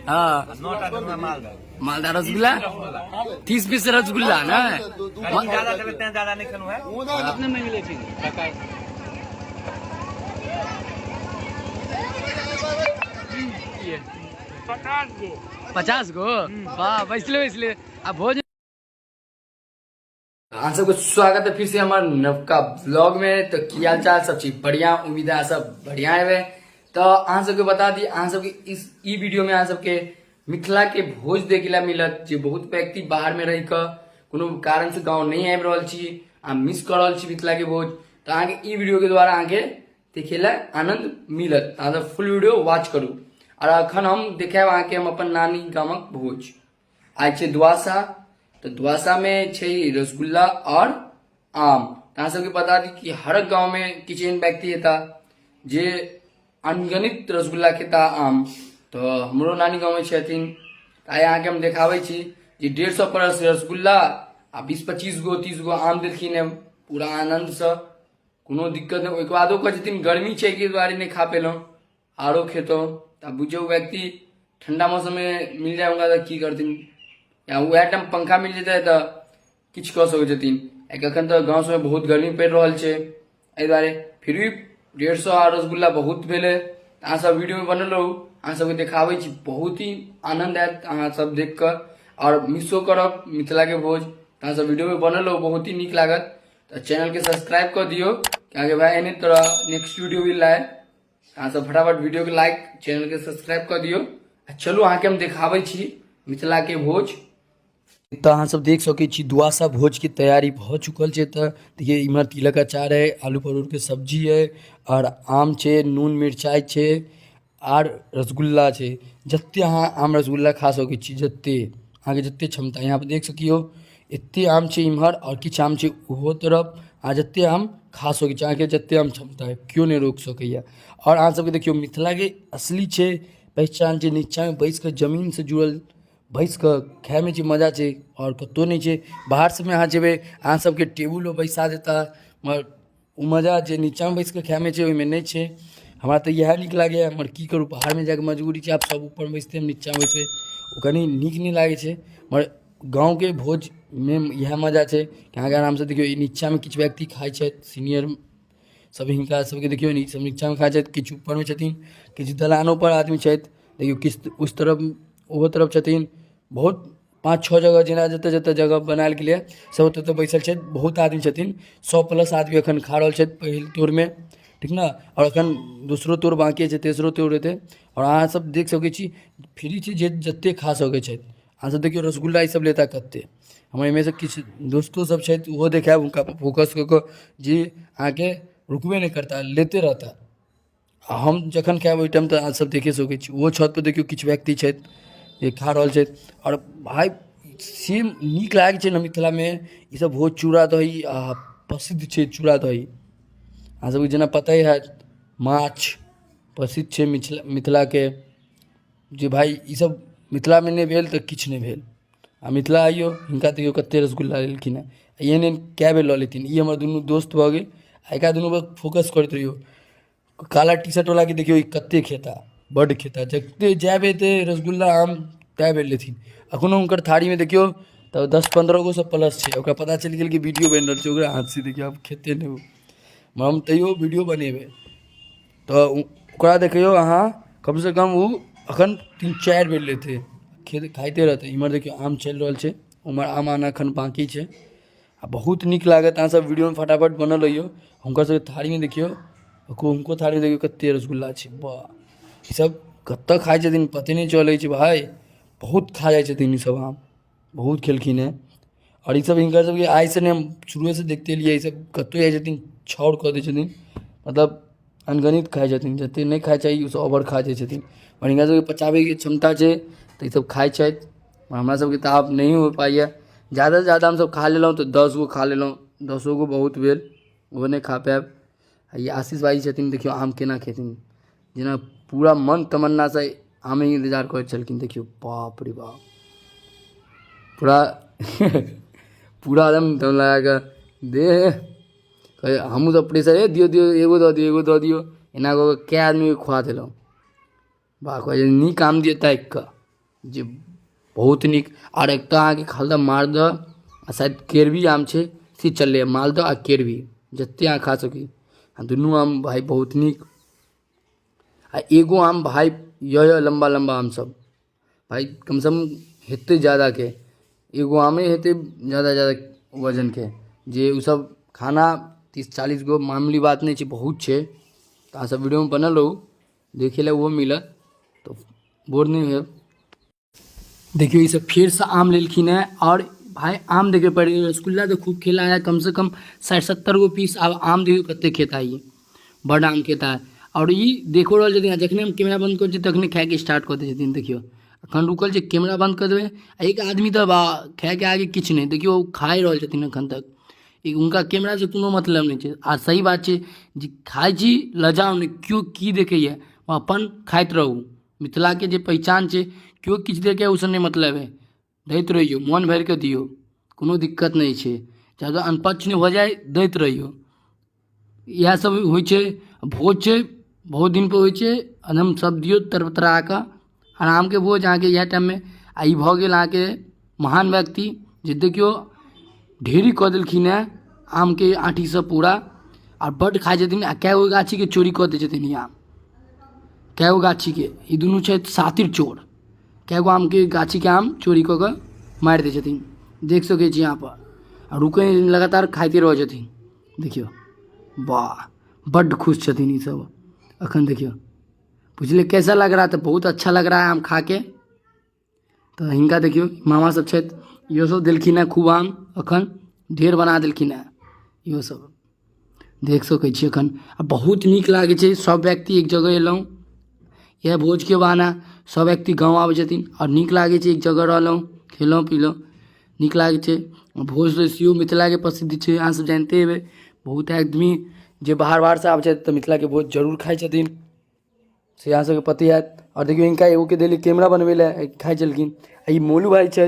हाँ, मालदा रसगुल्ला 30 पीस रसगुल्ला ना। 50 गो, वाह। बैसले बैसले आ भोज। अहाँ सबके स्वागत है फिर से हमार नवका ब्लॉग में। तो की हाल चाल, सब चीज बढ़िया? उम्मीद है सब बढ़िया है। तो अहाँ सबके बता दी, अहाँ सबके इस ई वीडियो में अहाँ सबके मिथिला के भोज देखे ला मिलत, जे बहुत व्यक्ति बाहर में रह के कोनो कारण से गाँव नहीं आबि रहल छी आ मिस कर रहल छी मिथिला के भोज, तो अहाँके ई वीडियो के द्वारा अहाँके देखे ला आनंद मिलत। अहाँ सब फुल वीडियो वॉच करू। और अखन हम देखायब अहाँके हम अपन नानी गामक भोज। आइ छै द्वासा, तऽ द्वासामे छै रसगुल्ला और आम। तऽ अहाँ सबके बता दी कि हर गाँवमे किछु एहन व्यक्ति हेता जे अनगणित रसगुल्ला खेता, आम। तऽ हमरो नानी गाँवमे छथिन। आइ अहाँके हम देखाबै छी जे 150 प्लस रसगुल्ला आ 20-25 गो 30 गो आम देलखिन हेँ पूरा आनन्दसँ, कोनो दिक्कत नहि। ओहिके बादो कहै छथिन गर्मी छै एहि दुआरे नहि खा पेलहुँ, आरो खेतहुँ। तऽ बुझियौ व्यक्ति ठण्डा मौसममे मिल जाय हुनका तऽ की करथिन, या उएह टाइम पंखा मिल जेतै तऽ किछु कऽ सकै छथिन। एखन तऽ गाँव सबमे बहुत गर्मी पड़ि रहल छै, एहि दुआरे फिर भी 150 आ रसगुल्ला बहुत भेलै। अहाँ सब वीडियोमे बनल रहू, अहाँ सबके देखाबै छी, बहुत ही आनन्द आयत अहाँ सब देख कऽ आओर मिसो करब मिथिलाके भोज। अहाँ सब वीडियोमे बनल रहू, बहुत ही नीक लागत। तऽ चैनलके सब्सक्राइब कऽ दियौ, कियाकि भाई एहने तरह नेक्स्ट वीडियो भी लाए। अहाँ सब फटाफट वीडियो के लाइक, चैनल के सब्सक्राइब कऽ दियौ। आ चलू, अहाँके हम देखाबै छी मिथिला के भोज। तऽ अहाँ सब देख सकै छी दुआसा भोज के तैयारी भऽ चुकल छै। तऽ देखिए, इम्हर तिलक अचार है, आलू परोड़ के सब्जी है और आम छै, नून मिरचाइ छै आर रसगुल्ला छै। जते अहाँ आम रसगुल्ला खा सकै छी, जते अहाँके जते क्षमता। यहाँ पर देख सकियौ, एते आम छै इम्हर आओर किछु आम छै ओहो तरफ। अहाँ जते आम खा सकै छी, अहाँके जते आम क्षमता अइ, केओ नहि रोकि सकैए। आओर अहाँ सबके देखियौ, मिथिलाके असली छै पहचान छै नीचाँमे बैस कऽ जमीनसँ जुड़ल बैस कऽ खायमे जे मजा छै, आओर कतहु नहि छै। बाहर सबमे अहाँ जेबै, अहाँ सबके टेबुलपर बैसा देता, मगर ओ मजा जे नीचाँमे बैस कऽ खायमे छै, ओहिमे नहि छै। हमरा तऽ इएह नीक लागैए, मगर की करू, बाहरमे जाकऽ मजबूरी छै। आब सब ऊपरमे बैसतै, हम नीचाँमे बैसबै, ओ कनि नीक नहि लागै छै। मगर गाँवके भोजमे इएह मजा छै कि अहाँके आरामसँ। देखियौ, ई नीचाँमे किछु व्यक्ति खाइ छथि, सीनियर सब। हिनका सबके देखियौ, ई सब नीचाँमे खाइ छथि, किछु ऊपरमे छथिन, किछु दलानोपर आदमी छथि। देखियौ, किछु उस तरफ, ओहो तरफ छथिन। बहुत पाँच छओ जगह, जेना जतऽ जतऽ जगह बनायल गेलैए, सब ओतऽ ओतऽ बैसल छथि। बहुत आदमी छथिन, 100 प्लस आदमी एखन खा रहल छथि पहिल तोरमे, ठीक ने? आओर एखन दोसरो तोर बाँकी छै, तेसरो तोर हेतै। आओर अहाँ सब देख सकै छी, फ्री छै, जे जते खा सकै छथि। अहाँ सब देखियौ, रसगुल्ला ई सब लेता कते। हमर एहिमे से किछु दोस्तो सब छथि, ओहो देखायब हुनका फोकस कऽ कऽ, जे अहाँके रुकबे नहि करता, लेते रहता। आ हम जखन खायब ओहि टाइम तऽ अहाँ सब देखे सकै छी। ओहो छतपर देखियौ, किछु व्यक्ति छथि जे खा रहल छथि। आओर भाय से नीक लागै छै ने मिथिलामे ईसब भोज। चूड़ा दही आ प्रसिद्ध छै चूड़ा दही, अहाँ सबके जेना पते हैत। माछ प्रसिद्ध छै मिथिलाके, जे भाय ईसब मिथिलामे नहि भेल तऽ किछु नहि भेल। आ मिथिला आइयो हिनका देखियौ, कतेक रसगुल्ला लेलखिन हेँ। एहन एहन कए बेर लऽ लेथिन। ई हमर दुनू दोस्त भऽ गेल। आ एकरा दुनूपर फोकस करैत रहियौ। काला टी शर्ट वलाके देखियौ, ई कतेक खेता, बड्ड खेता। जतेक जए बेर एतै रसगुल्ला आम, तए बेर लेथिन। एखनो हुनकर थारीमे देखियौ तऽ 10-15 गोसँ प्लस छै। ओकरा पता चलि गेल कि वीडियो बनि रहल छै, ओकरा हाथसँ देखियौ, आब खेतै नहि ओ। हम तैयो वीडियो बनेबै। तऽ ओकरा देखियौ अहाँ, कमसँ कम ओ एखन 3-4 बेर लेतै, खाइते रहतै। इम्हर देखियौ, आम चलि रहल छै, उम्हर आम आना एखन बाँकी छै। आ बहुत नीक लागत। अहाँ सब वीडियोमे फटाफट बनल रहियौ। हुनकर सबके थारीमे देखियौ, हुनको थारीमे देखियौ, कते रसगुल्ला छै। वाह, ई सब कतऽ खाइ छथिन, पते नहि चलै छै भाय। बहुत खा जाइ छथिन ई सब आम, बहुत खेलखिन हेँ। आओर ईसब हिनकर सबके आइसँ नहि, हम शुरुएसँ देखते एलियै, ईसब कतहु जाइ छथिन, छाउर कऽ दै छथिन। मतलब अनगणित खाइ छथिन, जतेक नहि खाइ चाही ओहिसँ ओवर खा जाइ छथिन। पर हिनका सबके पचाबैके क्षमता छै तऽ ईसब खाइ छथि। हमरा सबके तऽ आब नहि हो पाइए। जादासँ जादा हमसब खा लेलहुँ तऽ 10 गो खा लेलहुँ, दसो गो बहुत भेल, ओहो नहि खा पायब। आ ई आशीष भाइजी छथिन, देखियौ आम केना खेथिन, जेना पूरा मन तमन्नासँ आमे इन्तजार करैत छलखिन। देखियौ, बाप रे बाप, पूरा पूरा एकदम दम लगा कऽ दे। हमहूँ सब प्रेशर, हे दियौ दियौ, एगो दऽ दियौ, एगो दऽ दियौ, एना कऽ कऽ कए आदमीके खुआ देलहुँ। वाह, कहै छै नीक आम दिअ ताकि कऽ जे बहुत नीक। आओर एकटा अहाँके खलदा मालदह आ शायद केरवी आम छै से चललै मालदह आ केरवी, जतेक अहाँ खा सकी। आ दुनू आम भाय बहुत नीक। आ एगो आम भाय यऽ लम्बा लम्बा आम सब भाय कमसँ कम हेतै जादाके, एगो आमे हेतै जादा जादा वजनके, जे ओसब खाना 30-40 गो मामूली बात नहि छै, बहुत छै। तऽ अहाँसब वीडियोमे बनल रहू, देखै लए ओहो मिलत तऽ बोर नहि होयब। देखियौ ई सब फेरसँ आम लेलखिन हेँ। आओर भाय आम देखै पड़ै, रसगुल्ला तऽ खूब खेला है, कमसँ कम 60-70 गो पीस। आब आम देखियौ कतेक खेता, ई बड्ड आम खेता है। आओर ई देखो रहल छथिन, जखने हम कैमरा बन्द करै छियै तखने खायके स्टार्ट कऽ दै छथिन। देखियौ एखन रुकल छै, कैमरा बन्द कऽ देबै। आ एक आदमी तऽ बा खायके आगे किछु नहि, देखियौ ओ खाइ रहल छथिन एखन तक, ई हुनका कैमरासँ कोनो मतलब नहि छै। आ सही बात छै जे खाइ छी लजाउ नहि, केओ की देखैए, ओ अपन खाइत रहू। मिथिलाके जे पहिचान छै, केओ किछु देखै ओहिसँ नहि मतलब हइ, दैत रहियौ, मोन भरिकऽ दियौ, कोनो दिक्कत नहि छै। जादा अनपच नहि भऽ जाइ, दैत रहियौ। इएह सब होइ छै भोज छै, बहुत दिनपर होइ छै। एकदम सब दियौ तर तरा कऽ आरामके भोज अहाँके इएह टाइममे। आ ई भऽ गेल अहाँके महान व्यक्ति जे देखियौ ढेरी कऽ देलखिन हेँ आमके आँठीसँ पूरा, आ बड्ड खाइ छथिन। आ कए गो गाछीके चोरी कऽ दै छथिन ई आम, कए गो गाछीके। ई दुनू छथि शातिर चोर, कए गो आमके गाछीके आम चोरी कऽ कऽ मारि दै छथिन। देख सकै छी यहाँपर, आ रुकै नहि, लगातार खाइते रहै छथिन। देखियौ वाह, बड्ड खुश छथिन ईसब अखन। देखियौ पुछलियै कैसा लग रहा, तऽ बहुत अच्छा लग रहा है आम खा के। तऽ हिनका देखियौ, मामा सब छथि, इहो सब देलखिन हेँ खूब आम, अखन ढेर बना देलखिन हेँ इहो सब। देख सकै छी अखन आ बहुत नीक लागै छै। सब व्यक्ति एक जगह एलहुँ, इएह भोजके बहाना सब व्यक्ति गाँव आबै छथिन आओर नीक लागै छै। एक जगह रहलहुँ, खेलहुँ पीलहुँ, नीक लागै छै। भोज तऽ सेहो मिथिलाके प्रसिद्ध छै, अहाँ सब जानिते हेबै। बहुत आदमी जे बाहर बाहरसँ आबै छथि तऽ मिथिलाके भोज जरूर खाइ छथिन, से अहाँ सबके पते हैत। आओर देखियौ हिनका एगोके देलियै कैमरा बनबै लए, खाइ छलखिन। आ ई मोलू भाय छथि।